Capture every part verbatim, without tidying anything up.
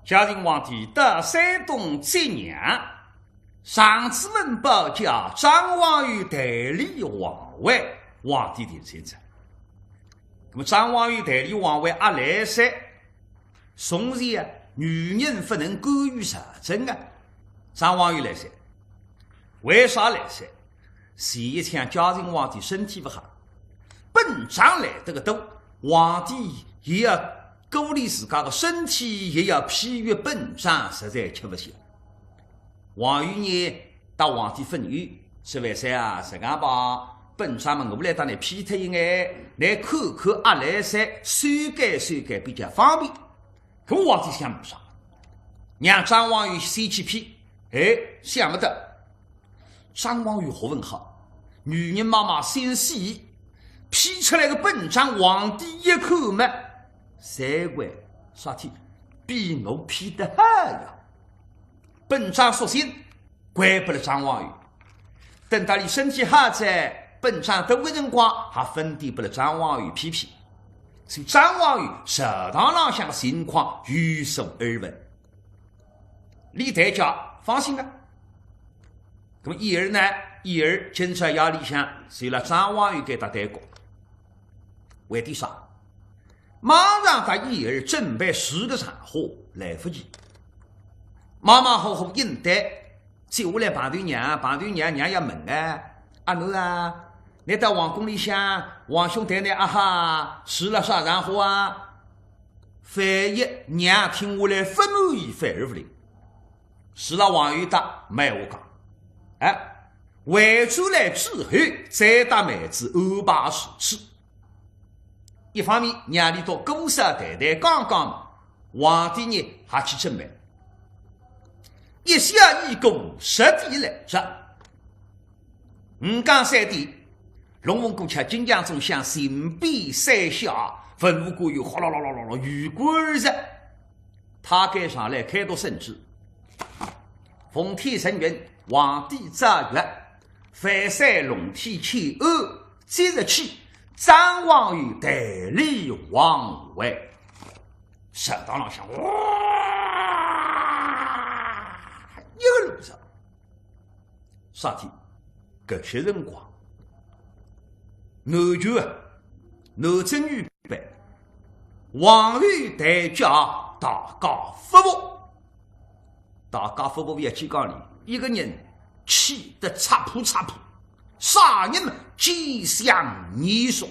嘉靖皇帝到山东济阳，上书文报叫张王爷代理皇位，皇帝定心哉。那么张王爷代理皇位阿来三，从前啊，女人不能干预朝政啊。张王爷来三，为啥来三？前一枪嘉靖皇帝身体不好，本章来得个多，皇帝也要顾虑自家个身体，也要批阅本章，实在吃不消。王爷呢，搭皇帝分忧，说万岁啊，实梗吧，本章嘛，我来搭你批脱一眼，你看看阿来三，修改修改比较方便。搿皇帝想没啥，让张王爷先去批，哎，想不到，张王爷学问好，女人妈妈心细，批出来个本章皇帝一看嘛，才怪，啥体？比我批得好呀！本章索性还拨了张王爷。等到伊身体好哉，本章多个辰光还分点拨了张王爷批批。所以张王爷朝堂浪向个情况有所耳闻。李代驾放心啊。那么燕儿呢？燕儿今朝夜里向随了张王爷该搭对过。为点啥？马上搭燕儿准备住个场化，来不及。马马虎虎应对，接下来碰头娘，碰头娘，娘要问哎，阿囡啊，你到皇宫里向，皇兄待你阿好啊，住了啥场化啊？万一娘听下来勿满意，反而勿灵。住了皇后搭，没闲话讲。哎，回转来之后，再搭妹子安排住处。一方面，让伊到姑嫂谈谈讲讲，皇帝呢还去准备。一宵已过，十点来着。五更三点，龙凤过桥金江中向行遍三下，文武官员哗啦啦啦啦啦，鱼贯而入。太监上来开读圣旨。奉天承运，皇帝诏曰，万岁龙体欠安，即日起，张王爷代理皇位。朝堂浪向，哇，一个乱糟。啥体？搿歇辰光，南朝啊，男尊女卑，皇后代驾，大家勿服。大家勿服，勿要去讲伊，一个人气得拆破拆破，啥人嘛？奸相严嵩。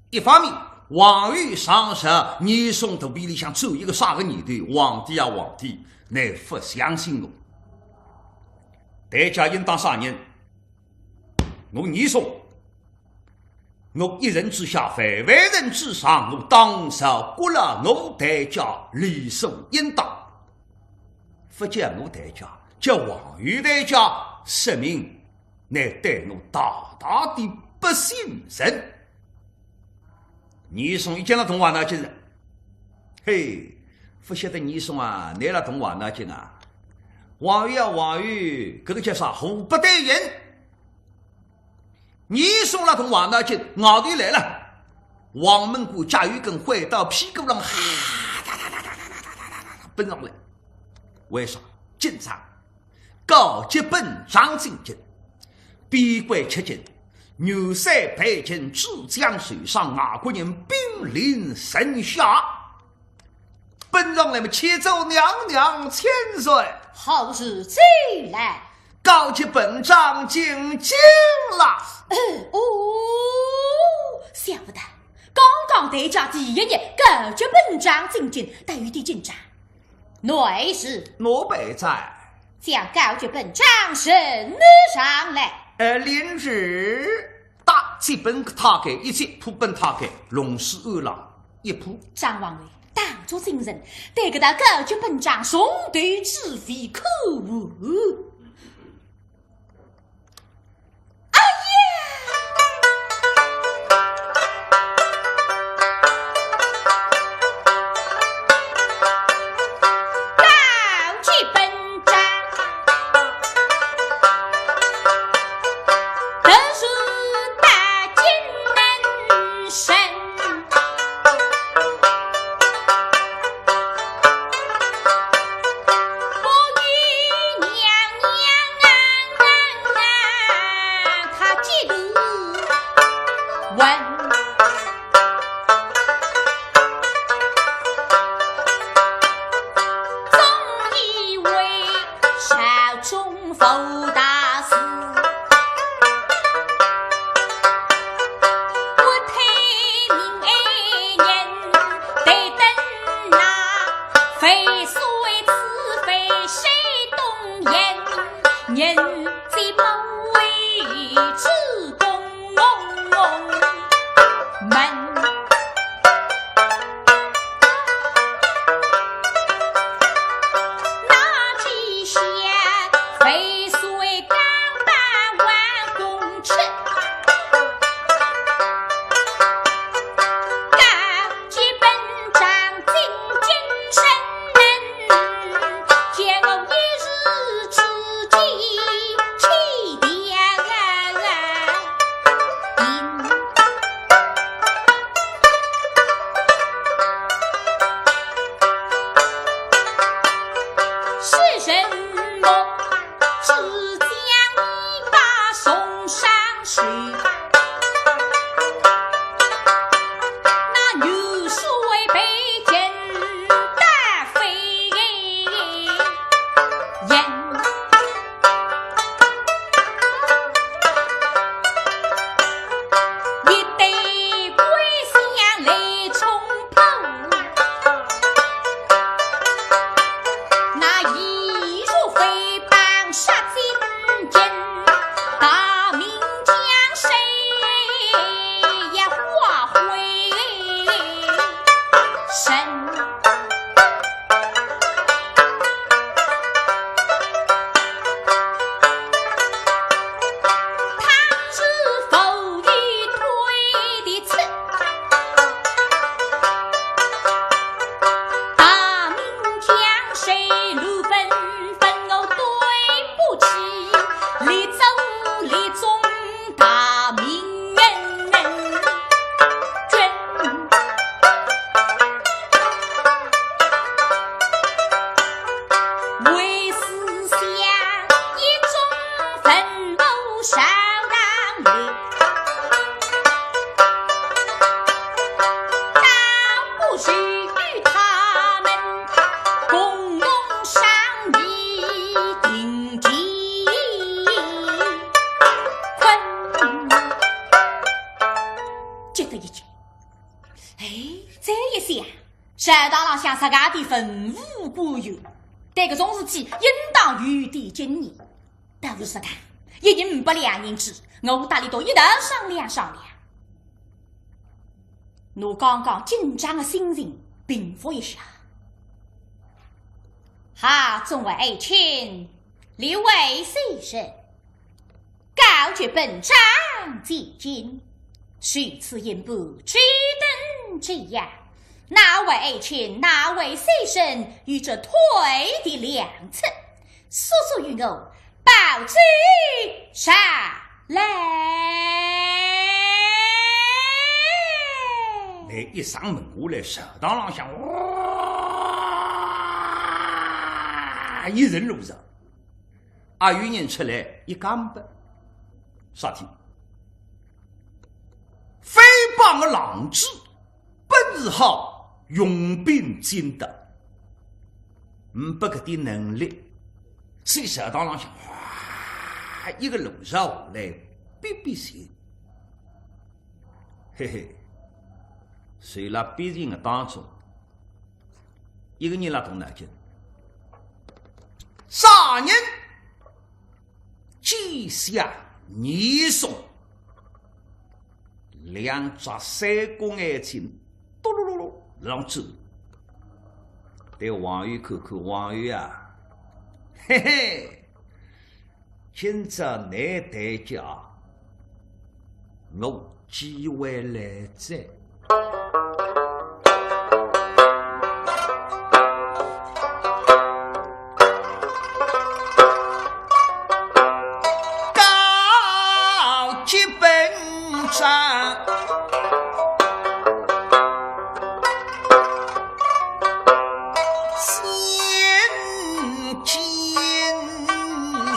一方面，皇后上朝，严嵩肚皮里向转一个啥个念头？皇帝啊皇帝，倷勿相信我。代驾应当啥人？我严嵩，我一人之下，万万人之上，我当朝国老，我代驾理所应当。勿叫我代驾，叫皇后代驾，说明 倷对我大大的不信任。严嵩一见了动坏脑筋哉，嘿，勿晓得严嵩啊，倷了动坏脑筋啊？皇后啊皇后，搿个叫啥？祸不单行。严嵩了动坏脑筋，外头来了，黄门官脚有根灰刀，屁股浪哈哒哒哒哒哒哒哒哒哒奔上来。为啥？紧张。 告急本章进京，边关吃紧，元帅被擒，主将受伤，外国人兵临城下。奔上来么，启奏娘娘千岁。何事奏来？告急本章进京了。呃，哦，想不到，刚刚代驾第一日告急本章进京，倒有点紧张。 内侍。奴婢在。将告急本章呈上来。呃，领旨。搭急本太监一接，铺本太监，龙书案浪一铺。张王爷，打足精神，对搿道告急本章从头至尾看完。 哎呀！告急本章，特使大金能神。出东门。那几下万岁刚把碗公吃，刚 基本上进京城门，叫我一时之间去掉定。是什么？只将你把送上去。 那元帅被惊得飞人，一对跪下来冲破。那一路飞棒杀进京，大明江山也化灰烊。 他日复一推的刺，大明江山乱纷纷，我对不起列祖列宗大明君。 为思想一种坟墓烧上来，倒不如与他们共同商议定期。困，急得一急。 哎，再一想，朝堂浪向实梗点文武官员，对搿种事体应当有点经验。倒勿如实梗，一人五百两银子，我搭俚笃一道商量商量。拿刚刚紧张的心情平复一下。哈，众位爱卿，列位先生， 告急本章进京，如此一般，只等这样，哪位爱卿，哪位先生有这退的良策，速速与我报奏上来。哎，一声闷下来，朝堂浪向哗，一阵乱糟。 阿有人出来一讲吧，啥体？诽谤的狼主，本事好，用兵精得，呒不搿点能力，所以朝堂浪向，哗，一个乱糟下来，逼逼谁。嘿嘿，谁辣逼人的当中， 一个人辣动脑筋。啥人？奸相严嵩，两只三角眼睛嘟噜噜噜浪转。对王宇看看，王宇啊，嘿嘿， 今朝倷代价，我机会来哉。告急本章， 先见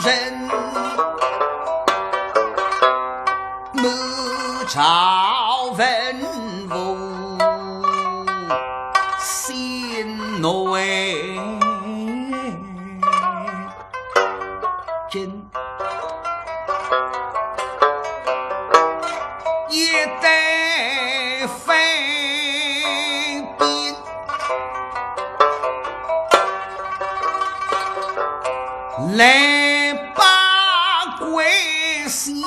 人，满朝文武心内惊。 一代翻兵来把关西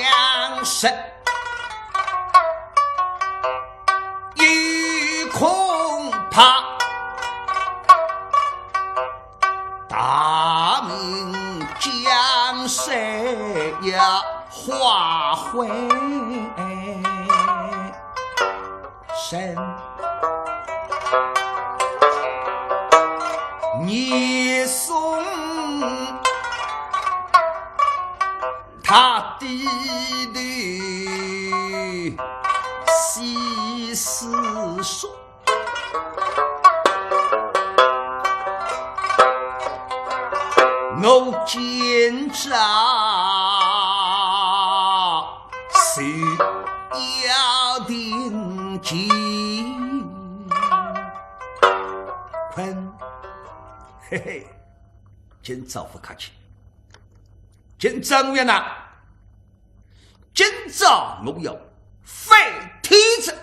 将士，一恐怕大明江山要化灰身。严嵩 他低头细思索，我今朝是要定计。困，嘿嘿，今朝勿客气。 今朝我要拿，今朝我要翻天子。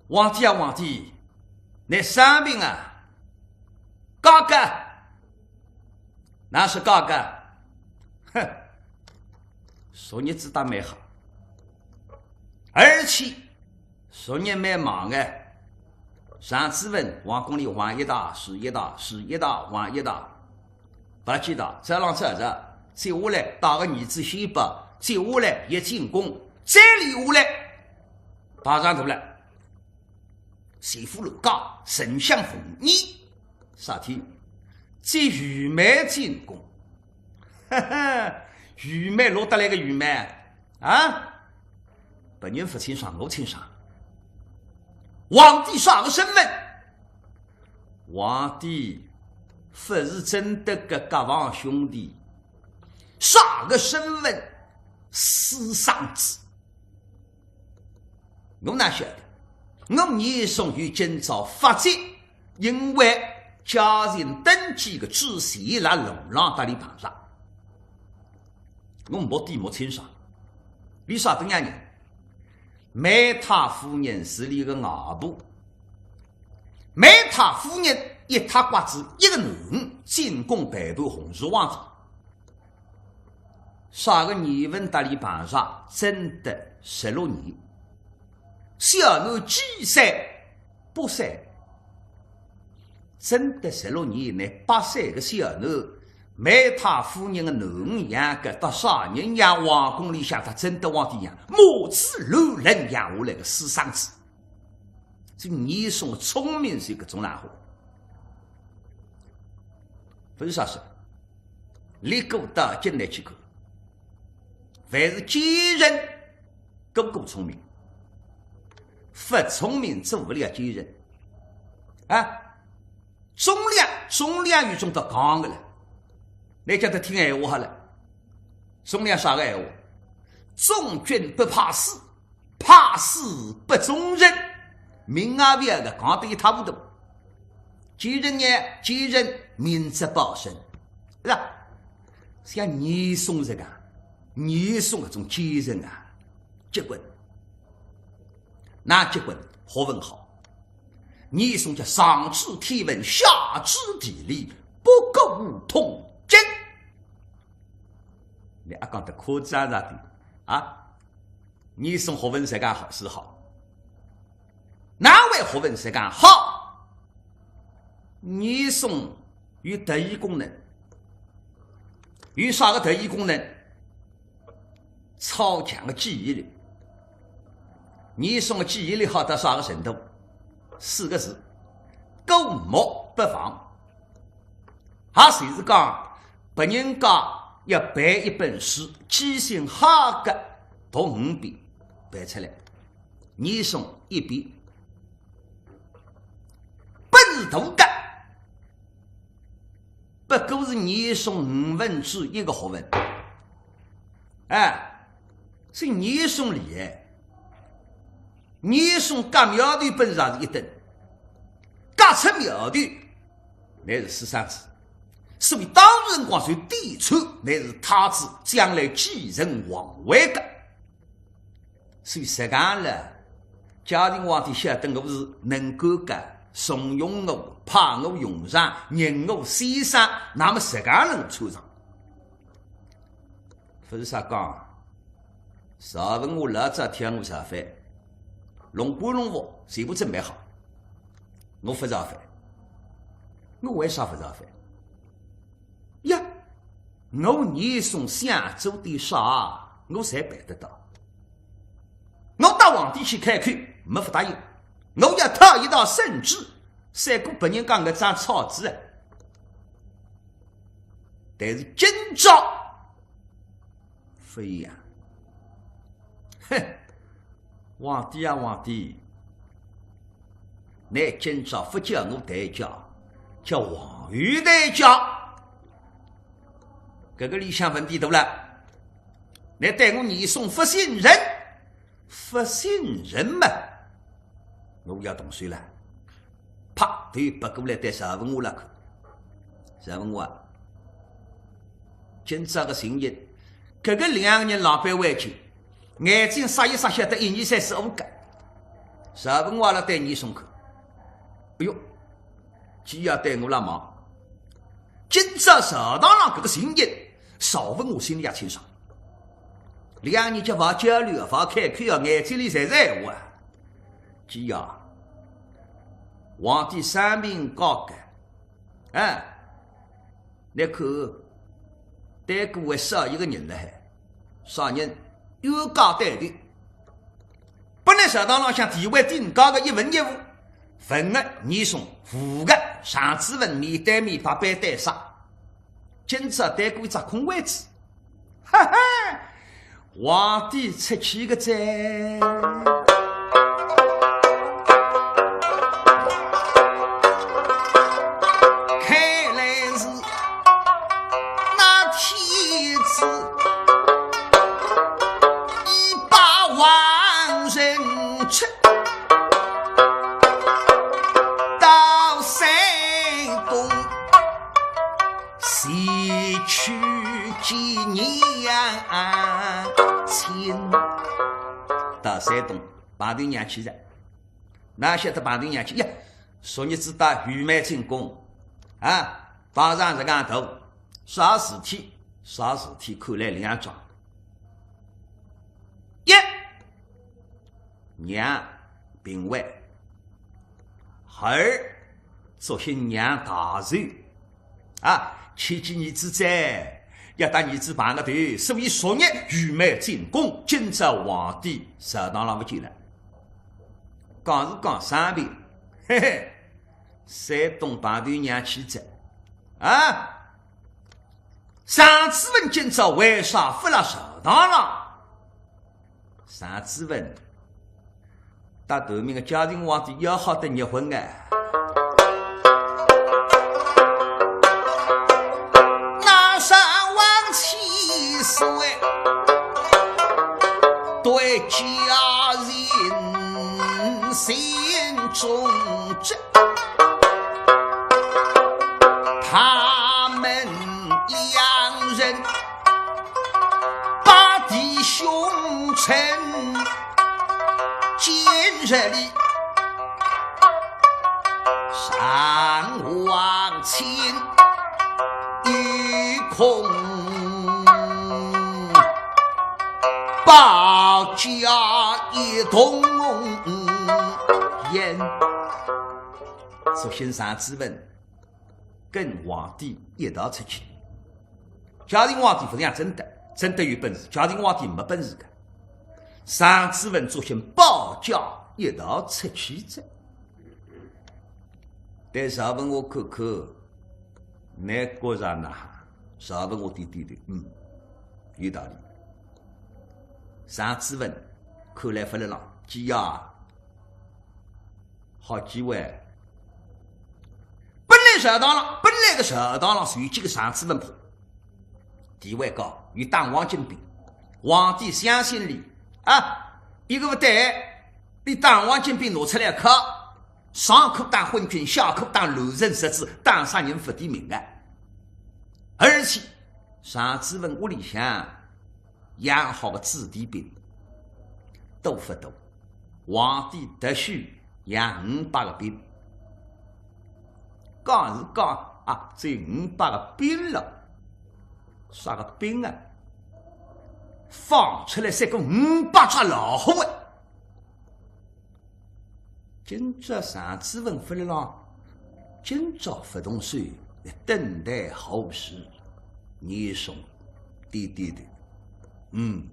皇帝啊，皇帝，你生病啊？哥哥，哪是哥哥？哼，昨日子倒蛮好，而且 昨日蛮忙个，上次问皇宫里玩一大，是一大，是一大，玩一大，勿记得，早浪早着，接下来带个儿子宣布，接下来一进宫，再留下来，排场大了。前赴后继，丞相奉诒，啥体？接御妹进宫。哈哈，御妹落得来个御妹啊？ 别人勿清爽，我清爽。皇帝啥个身份？皇帝勿是真的个甲房兄弟，啥个身份？私生子。我哪晓得？我严嵩有今朝发迹，因为嘉靖登基个之前，伊拉路浪搭俚碰着。 我目的摸清爽，为啥个呢？梅太夫人是俚个外婆，梅太夫人一塌刮子一个囡儿进宫陪伴洪十皇帝。啥个年份搭俚碰着？正德十六年，小囡几岁？八岁。 正德十六年以内，八岁个小囡，梅太夫人个囡儿养个，搭啥人养？皇宫里向搭正德皇帝养，母子乱伦养下来个私生子。这严嵩聪明是搿种烂货，勿是啥事。俚过到京来去看，凡是奸人，个个聪明，勿聪明做勿了奸人。啊， 忠良，忠良有种得讲个了，倷叫得听闲话好了。忠良啥个闲话？忠君不怕死，怕死不忠人。命也勿要个，讲得一塌糊涂。奸人呢，奸人明哲保身，是吧？像严嵩这个，严嵩搿种奸人啊，结棍。哪结棍？学问好。 严嵩叫上知天文，下知地理，博古通今。倷阿讲得夸张着点啊？严嵩学问实梗好是好，哪会学问实梗好？严嵩有特异功能，有啥个特异功能？ 超强个记忆力。严嵩个记忆力好到啥个程度？四个字，过目不忘。也就是讲，别人家要背一本书，记性好个，读五遍，背出来。严嵩一遍。本事大个， 不过是严嵩五分之一个学问。哎，是严嵩厉害。严嵩轧苗头本事也是一等，轧出苗头，乃是私生子。所以当时辰光就点出，乃是太子将来继承皇位个。 所以实梗了，嘉靖皇帝晓得我是能干个，重用我，派我用场，认我先生，那么实梗能穿上。勿是啥讲，赵文华老早挑我造反，弄官弄物全部准备好，我勿造反，我为啥勿造反？呀，我严嵩想做点啥，我侪办得到。我到皇帝去开口，没勿答应。我要讨一道圣旨，赛过别人家搿张草纸啊。但是今朝勿一样。哼，皇帝啊，皇帝，倷今朝勿叫我代驾，叫皇后代驾。搿个里向问题大了。倷对我严嵩勿信任，勿信任嘛，我要动手了。啪，头别过来对赵文华那看。赵文华啊，今朝个情形，搿个两个人狼狈为奸，眼睛眨一眨，晓得一二三四五个。赵文华辣对严嵩看，哎哟，既要对我辣忙，今朝朝堂上搿个情形，赵文华心里也清爽。两人叫勿交流啊，勿开口啊，眼睛里侪是闲话啊。既要，皇帝三名高官，哎，倷看，对过还少一个人了海，啥人？冤家对头。本来朝堂浪向地位顶高个一文一武，文个严嵩，武个尚子文，面对面白板对杀，今朝对过一只空位子。 哈哈，皇帝出气个哉。看来是那天子已把王人出，到山东 前去见娘亲。到山东碰头娘亲哉，哪晓得碰头娘亲呀？昨日子带御妹进宫啊，碰上实梗头，啥事体？啥事体？看来两桩。一， 娘病危，二，作兴娘大寿啊，牵记儿子哉，要搭儿子碰个头，所以昨日御妹进宫，今朝皇帝朝堂浪勿见了。讲是讲生病，嘿嘿，山东碰头娘亲哉啊。 尚子文今朝为啥勿辣朝堂浪？尚子文搭头面个嘉靖皇帝要好得热昏啊。那尚王千岁对嘉靖心中 他们两人把弟兄成，今日里尚王亲，一空保驾一同宴。 作兴尚子文跟皇帝一道出去。嘉靖皇帝勿像曾德，曾德有本事，嘉靖皇帝没本事个。尚子文作兴保驾一道出去哉。对赵文华看看，倷觉着哪哈？赵文华点点头，嗯，有道理。尚子文看来勿辣浪，几爷 好机会。本来朝堂浪，本来个朝堂浪，随即个尚子文怕，地位高，有打黄金兵，皇帝相信俚啊，一个勿对，俚打黄金兵拿出来敲，上可打昏君，下可打乱臣贼子，打啥人勿提名啊。而且尚子文屋里向 养好个子弟兵，多勿多？皇帝特许养五百个兵。讲是讲啊，只有五百个兵了，啥个兵啊？放出来三个五百只老虎啊！今朝常子文勿勒浪，今朝勿动手，等待好事。严嵩点点头，嗯，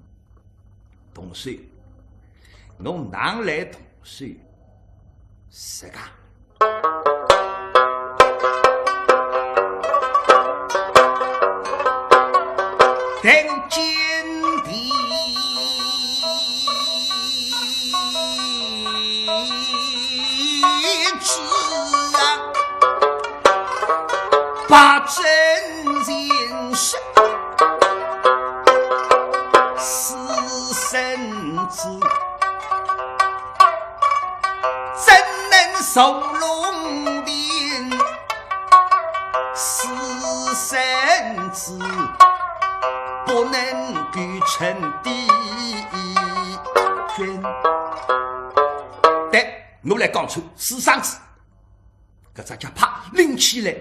动手，侬哪来动手？ 自家。但见地之啊，八珍前世，私生子。 怎能受龙庭私生子，不能够称帝君。对，我来讲出私生子，搿只脚啪拎起来。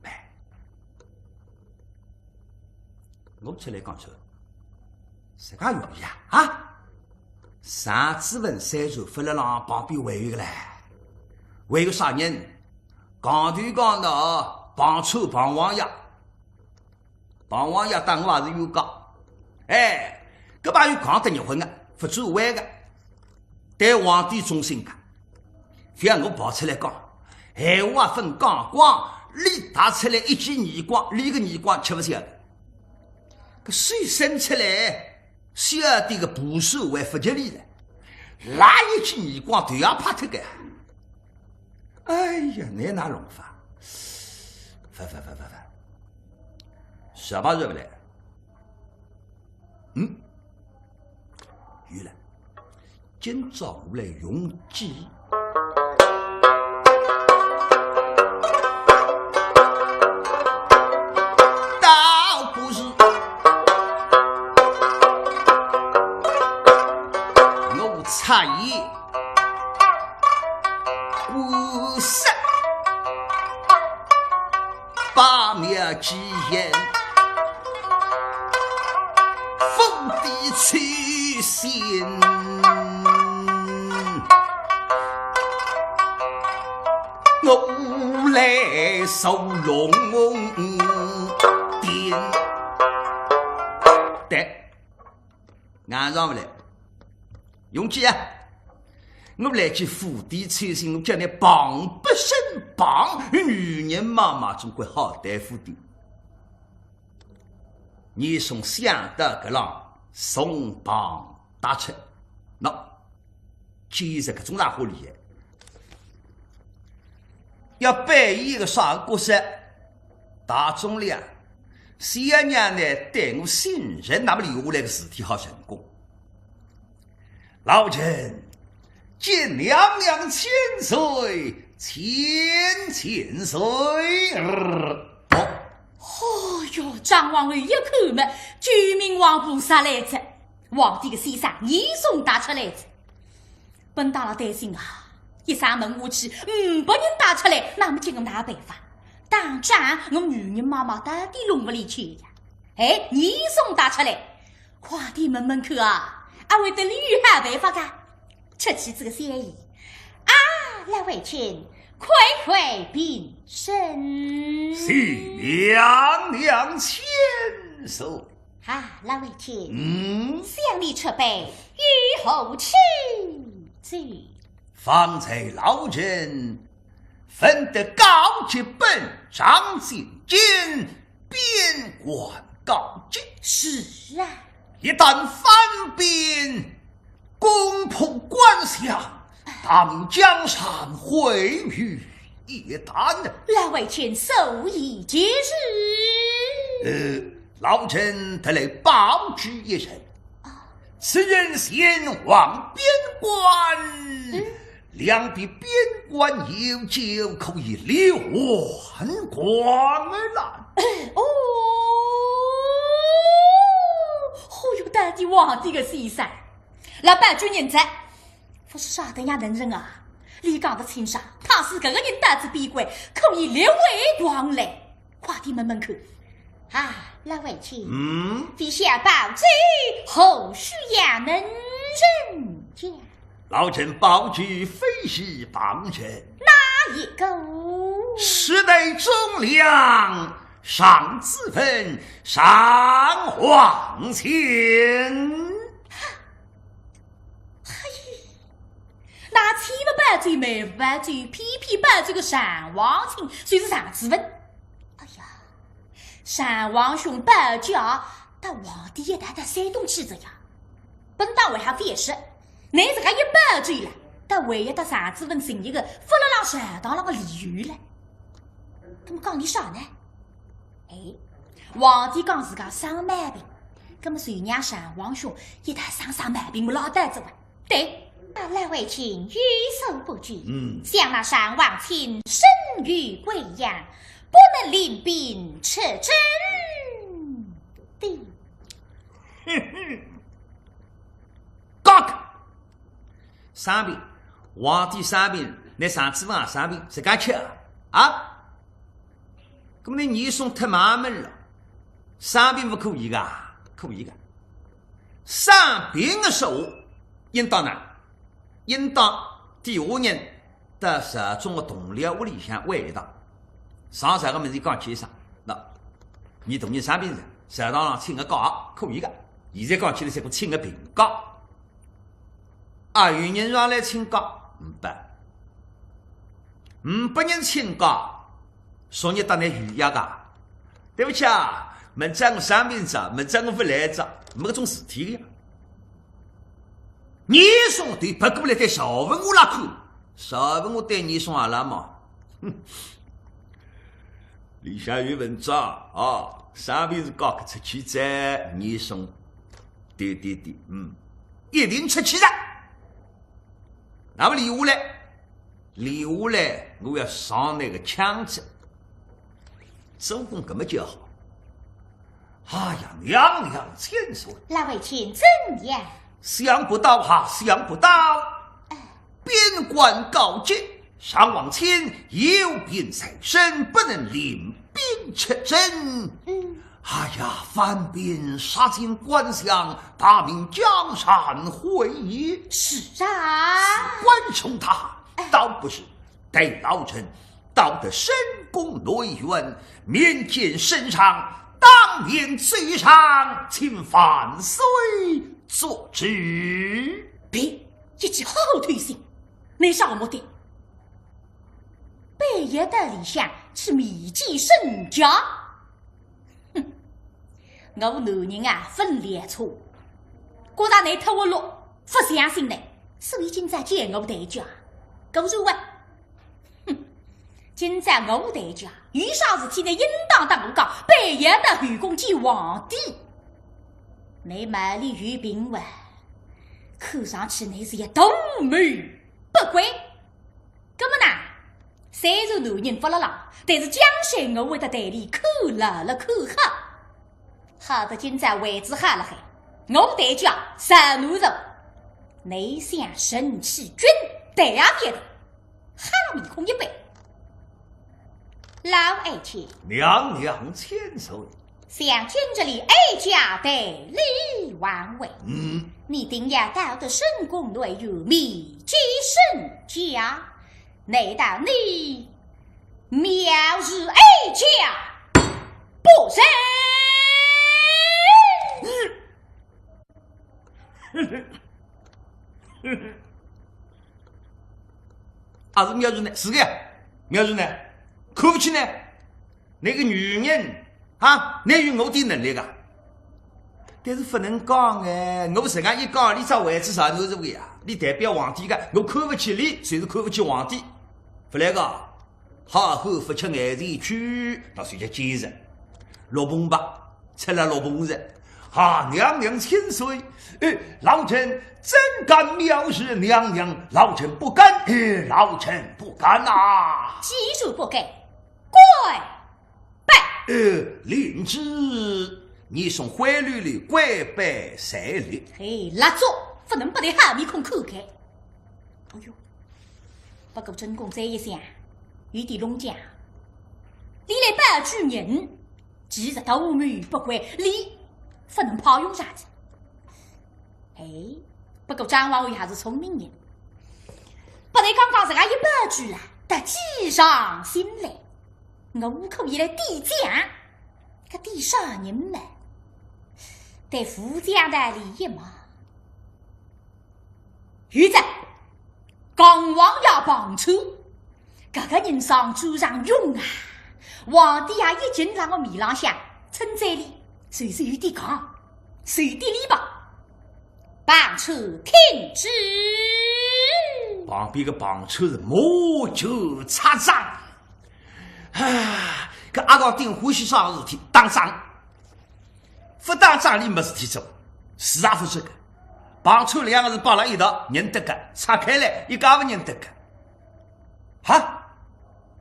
哎，我出来讲出，自家容易啊？啊？常子文虽然勿勒浪，旁边还有个唻，还有啥人？讲头讲脑，彭臭彭王爷。 彭王爷搭我也是冤家。哎，搿朋友讲得热昏个，勿转弯个，对皇帝忠心个。覅我跑出来讲，闲话勿讲光，俚踏出来一记耳光，俚个耳光吃勿消个。搿手伸出来，小点个部首还勿及俚了，拉一记耳光头也拍脱个。哎呀，哪能弄法？勿勿勿勿勿， 啥办法勿来？嗯，有了，今朝我来用计。倒不是我插眼，我是 八面之言，伏地求仙，我来受龙庭。对，硬上勿来，用计啊！ 我来句伏地求仙，我叫你碰不生碰，女人妈妈总归好对付的。严嵩想到搿浪，从旁踏出。喏，既然搿种家伙厉害，要扮演一个啥个角色？大众了，小娘呢对我信任，那么留下来个事体好成功。 老臣见娘娘千岁，千千岁。哦，哦哟，张皇后一看么，救命王菩萨来哉，皇帝个先生严嵩踏出来哉。本当老担心啊，一声问下去，呒拨人踏出来，那么叫我哪办法？打仗我女人妈妈到底弄勿来去呀。哎，严嵩踏出来， 快点问问看啊，阿会得俚有好办法个？出去之个小姨，啊，老爱卿，快快平身。谢娘娘千岁。啊，老爱卿，嗯？想你出辈，有何请奏？方才老臣闻得告急本章进京，边关告急。是啊。一旦犯边，攻破关下，大明江山毁于一旦。老爱卿所言极是。呃，老臣特来保举一人。啊， 此人前往边关，嗯。两边边关有救，可以流亡光了。哦，忽悠到底皇帝个先生，老板军人哉，勿是啥个样能人啊！你讲得清爽，倘使搿个人到仔边关，可以流亡光了。快点问问看。啊，老爱卿，嗯？陛下宝珠何须也能人家？老臣宝珠非是旁人。哪一个？世代忠良，尚子文，尚皇亲。嘿，那千万宝珠，万万宝珠，偏偏宝珠个尚皇亲，就是尚子文。哎呀，尚皇兄宝珠啊，搭皇帝一道到山东去哉呀。本当还好解释，乃是还有宝珠了，倒还要搭尚子文寻一个，勿勒浪朝堂浪个理由了。那么讲点啥呢？哎，皇帝讲自家生毛病，那么就让尚皇兄一道生生毛病么拉倒哉哇。 对，啊，老爱卿有所不知，嗯。想那尚皇亲身有贵恙，不能领兵出征的。哼哼，讲个，生病，皇帝生病，乃尚子文也生病，自家吃啊？啊？那么你严嵩忒蛮门了，生病勿可以个，可以个。 生病个时候，应当呢，应当底下人到朝中个同僚屋里向会一趟，上朝个物事讲清爽。那，你大人生病了，朝堂上请个假，可以个。现在讲起来是个请个病假。啊，有人上来请假，勿办。勿拨人请假， 昨日搭倷预约个，对勿起啊，明朝我生病哉，明朝我勿来哉，没搿种事体个呀。严嵩对勿过来对赵文华拉看，赵文华对严嵩阿拉望，哼，里向有文章啊，生病是假个，出去哉，严嵩，对对对，嗯，一定出去哉。那么留下来， 留下来，我要上倷个枪子。周公搿么叫好。哎呀，娘娘千岁。老爱卿怎样？想不到哈，想不到。边关告急，尚皇亲有病在身，不能领兵出征。嗯。 哎呀，番兵杀进关厢，大明江山毁矣。是啊。事关重大，倒不如待老臣到得深宫内院，面见圣上，当面奏上，请万岁做主。呸！一记好头心，倷啥目的？半夜到里向去面见圣驾？ 哼，我男人啊，勿练错，觉着倷忒活络，勿相信倷，所以今朝叫我代驾，故意啊。哼，今朝我代驾，有啥事体呢，应当搭我讲，半夜到后宫见皇帝。倷毛里有病哇，看上去倷是一大谋不轨。 搿么呢，虽然男人勿辣浪，但是江山我会得代理看牢了看好。好得今朝位置好了海，我代驾上路了，倷想神气军队啊别的，哈了面孔一板。老爱卿，娘娘千岁。 想今日里哀家代理皇位，嗯。你定要到得深宫内院面见圣驾，难道你藐视哀家不成？阿是藐视呢？是个呀，藐视呢？看勿起呢？ 倷个女人啊，倷有我点能力个。但是勿能讲哎，我实梗一讲，倷只位置上头是个呀，倷代表皇帝个，我看勿起倷，就是看勿起皇帝。勿来个，好汉勿吃眼前亏，那算叫见识。落篷吧，吃了落篷是。啊，娘娘千岁，哎，老臣怎敢藐视娘娘？老臣不敢，哎，老臣不敢呐。既然不敢， 跪拜。呃，领旨，你送灰溜溜跪拜在列。嘿，蜡烛，勿能拨倷好面孔看开。哎哟，不过正宫再一想，有点弄僵。倷来保举人，其实大门不关，理勿能派用场哉。哎，不过张王爷还是聪明人，拨俚刚刚实梗一百句啦，得计上心来。我可以来点将，搿点啥人呢？对副将的礼仪嘛，有哉，讲王爷碰触， 搿个人上嘴上勇啊，皇帝啊，一径辣我面浪向称赞俚，就是有点讲，随点礼吧。碰触听之。旁边个碰触是马上插仗。啊，搿阿刚顶欢喜啥事体？打仗。 勿打仗俚没事体做，是啊，勿是个。碰触两个字摆辣一道，认得个，拆开来，一家勿认得个。哈？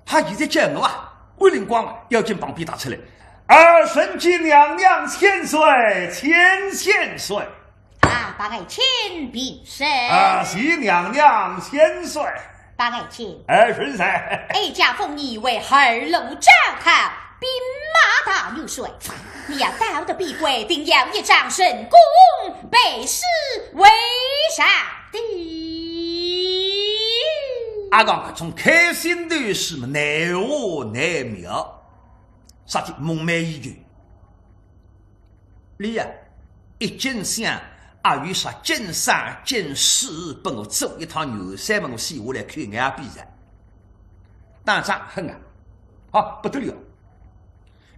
哈，现在叫我啊，按辰光啊，要紧旁边踏出来。啊，参见娘娘千岁，千千岁。啊，白爱卿平身。啊，谢娘娘千岁。 白爱卿。哎，是噻。哀家封你为二路招讨兵马大元帅，你要到得边关，定要一展神功，背诗为上的。阿刚搿种开心头势嘛，奈何难描，啥体梦寐以求。 俚呀，一径想，阿有啥经商经史，拨我做一趟元帅嘛，我死下来看眼也闭着。打仗狠啊，好，不得了。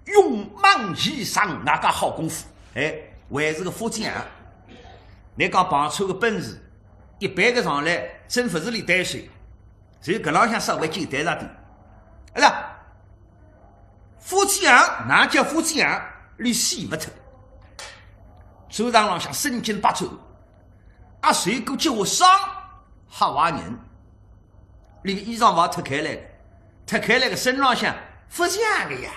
勇猛异常，哪家好功夫？哎，还是个副将。倷讲碰触个本事，一般个上来，真勿是俚对手。 所以搿浪向稍微简单了点。哎呀，副将，哪叫副将？俚死勿脱。战场浪向身经百战，啊，受过几下伤，吓坏人。俚个衣裳勿脱开来个，脱开来个身浪向勿像个呀。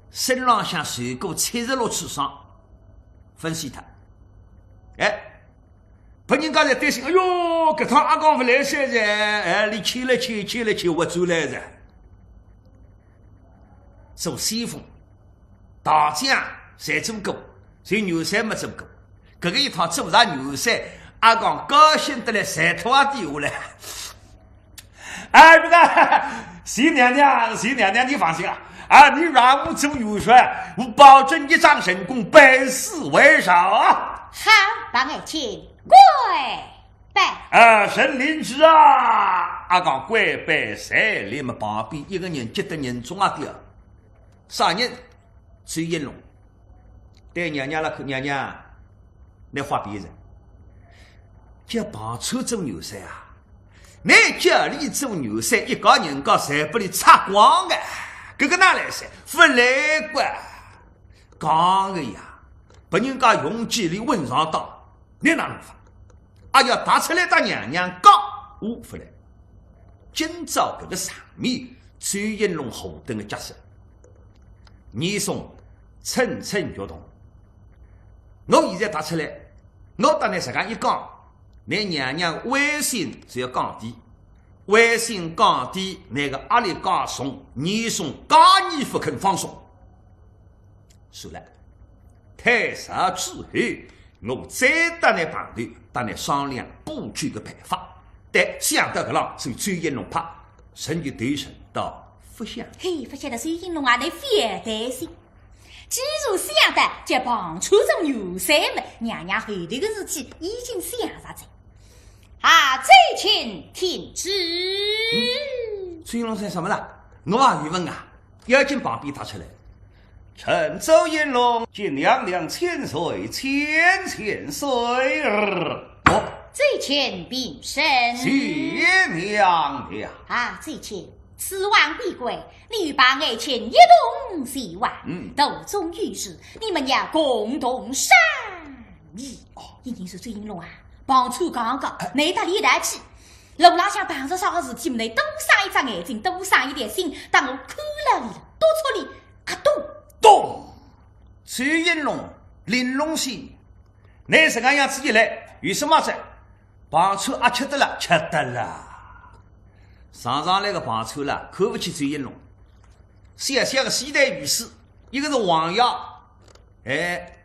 身浪向受过七十六次伤，勿像脱。哎， 拨人家侪担心，哎哟，搿趟阿刚勿来三哉，哎，俚牵了牵，牵了牵，活转来哉。做先锋，大将侪做过，就元帅没做过。搿个一趟做着元帅，阿刚高兴得来，馋吐也滴下来。 哎，这个，谢娘娘，谢娘娘，你放心啊，啊，你让我做元帅，我保证一战成功，百死为首啊。好，白爱卿，跪拜。啊，臣领旨啊！阿刚跪拜，随后嘛旁边一个人急得人中啊掉。啥人？ 周应龙。对娘娘那看，娘娘，倷发脾气，叫碰触做元帅啊？倷叫俚做元帅，一家人家侪拨俚拆光个，搿个哪来三？勿来个，讲个呀，拨人家用计俚稳上当，倷哪能法？啊，要踏出来搭娘娘讲，我勿来。今朝搿个场面，周应龙何等个结实。 严嵩蠢蠢欲动。我现在踏出来，我搭倷实梗一讲，倷娘娘威信就要降低，威信降低，倷个压力加重，严嵩加二勿肯放松。算了，退朝之后， 我再搭倷碰头，搭倷商量补救个办法。但想到搿浪，所以周应龙怕，人就头沉到勿响。嘿，勿晓得周应龙啊，倷覅担心。既然想到叫碰触做元帅么，娘娘后头个事体已经想着哉。啊，周卿听旨。周应龙说什么了？我也有问啊。 要紧旁边踏出来。臣周应龙见娘娘千岁，千千岁。哦，周卿平身。谢娘娘。啊，周卿，此往边关，你与白爱卿一同前往，嗯。途中有事，你们要共同商议。哦。一定是周应龙啊，碰触刚刚，哎。没得力道去。 路浪向碰着啥个事体，倷多生一只眼睛，多生一条心，当我看牢俚了，督促俚，啊，懂。懂。周应龙，玲珑仙，倷实梗样子一来，有什么事？碰触啊，吃得了，吃得了。上上来个碰触了，看勿起周应龙。小小个西台御史，一个是王爷，哎，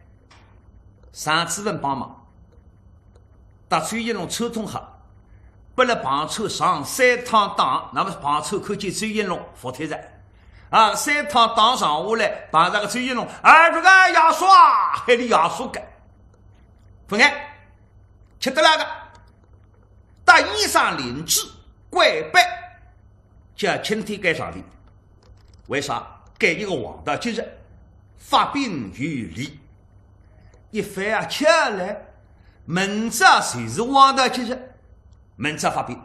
常子文帮忙，搭周应龙串通好，拨勒彭串上三趟当，那么彭串看见周应龙服帖哉，啊，三趟当上下来，碰着个周应龙，哎，这个爷叔啊，喊俚爷叔个，勿碍，吃得来个，搭衣裳领旨跪拜，叫钦天监上殿。为啥？该一个黄道吉日，发兵有礼。一翻啊，巧了，明朝就是黄道吉日，明朝发兵。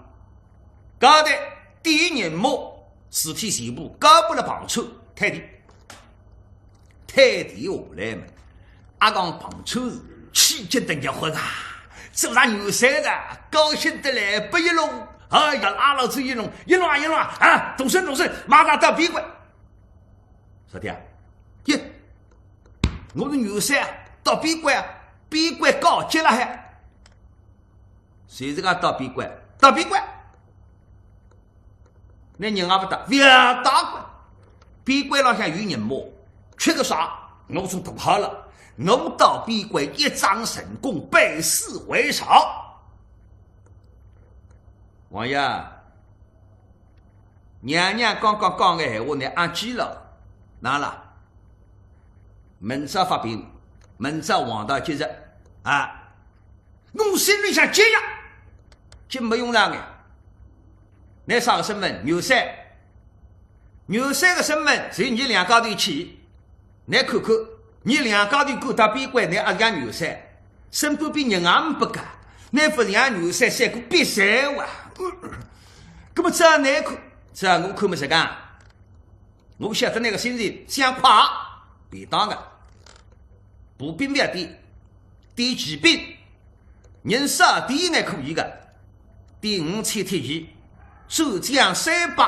交代第一任务，事体全部交拨勒彭串，退殿。退殿下来嘛，阿讲彭串是气急得要昏啊，做啥元帅个，高兴得来勿一弄，哎呀，拉牢周应龙，应龙啊，应龙啊，啊，动身，动身，马上到边关。啥体啊？耶，我是元帅啊，到边关啊，边关交接了还。谁是讲到边关？到边关。那人也勿搭，勿搭关。边关浪向有人么，缺个啥？我总做好了，我到边关一战成功，百死回朝。王爷，娘娘刚刚讲个闲话，倷阿记牢？哪啦？明朝发兵，明朝黄道吉日啊，我心里向急呀，急没用场个。倷啥个身份？元帅。元帅个身份，随倷两家头去。 倷看看，倷两家头赶到边关，倷阿是元帅，身边人也没拨个，倷勿像元帅，像个瘪三哇。搿么照倷看，照我看么实梗，我晓得倷个心情想快，便当个。步兵覅点，点骑兵， 人少点呢可以个，点五千铁骑，守将三百，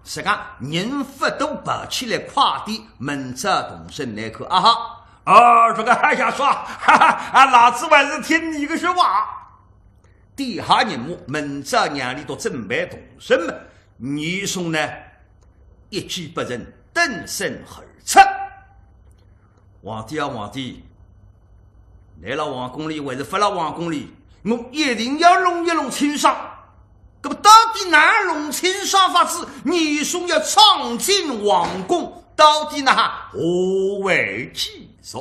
实梗人勿多，跑起来快点，明朝动身来看啊哈。哦，这个，哎呀，说，哈哈，啊，老子还是听你个说话。点好人马，明朝让俚笃准备动身么，严嵩呢，一计不成，顿身而出。 皇帝啊，皇帝，倷辣皇宫里还是勿辣皇宫里，我一定要弄一弄清爽。搿么到底哪弄清爽法子？严嵩要闯进皇宫，到底哪哈？下回继续。